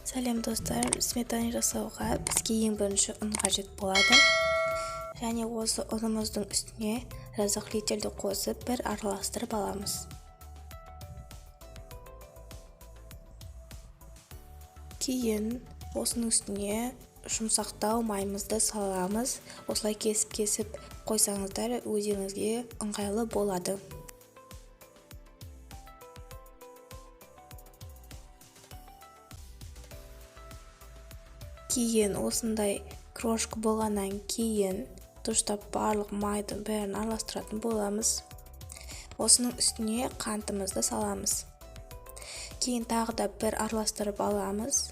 Сәлем, достар! Сметана жасауға бізге ең бірінші ұн қажет болады. Және осы ұнымыздың үстіне разрыхлительді қосып, бір араластырып аламыз. Кейін осының үстіне жұмсақтау майымызды саламыз. Осылай кесіп-кесіп қойсаңыздар, өздеріңізге ыңғайлы болады. Кейін осындай крошка болғаннан кейін дұрыстап барлық майды бәрін араластыратын боламыз. Осының үстіне қантымызды саламыз. Кейін тағы да бір араластырып аламыз.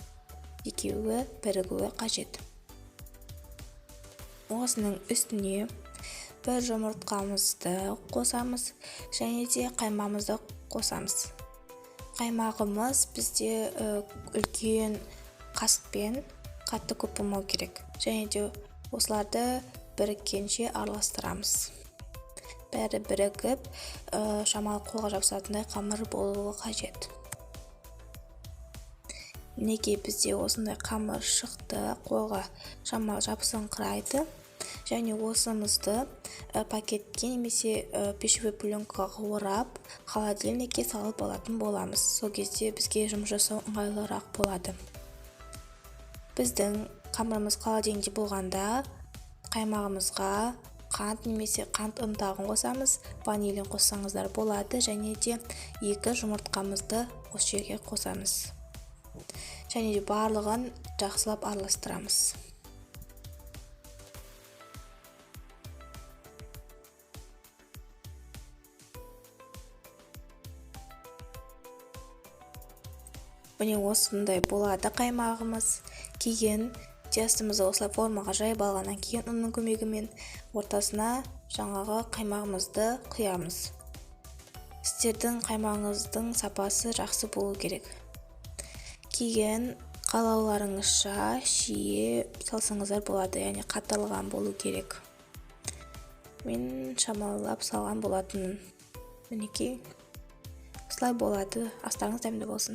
Екеуі бірігуі қажет. Осының үстіне бір жұмыртқамызды қосамыз және де қаймағымызды қосамыз. Қаймағымыз бізде үлкен қасықпен, қатты көп болмау керек. Және де осыларды біріккенше араластырамыз. Бәрі бірігіп, шамалы қолға жабысатындай қамыр болуы қажет. Мінекей, бізде осындай қамыр шықты, қолға шамалы жабысыңқырайды. Және осымызды пакетке немесе пищевой пленкаға орап, холодильникке салып алатын боламыз. Сол кезде бізге жұмыс жасау ыңғайлырақ болады. Біздің қамырымыз холодильникте болғанда, қаймағымызға қант немесе қант ұнтағын қосамыз, ванилин қоссаңыздар болады, және де екі жұмыртқамызды осы жерге қосамыз. Және де барлығын жақсылап араластырамыз. Міне, осындай болады қаймағымыз. Кейін тестомызды осылай формаға жайып алғаннан кейін, ұнның көмегімен ортасына жаңағы қаймағымызды құямыз. Сіздердің қаймағыңыздың сапасы жақсы болу керек. Кейін қалауларыңызша шие салсаңыздар болады, яғни қатырылған болу керек. Мен шамалап салған болатынмын. Мінекей, осылай болады. Астарыңыз дәмді болсын!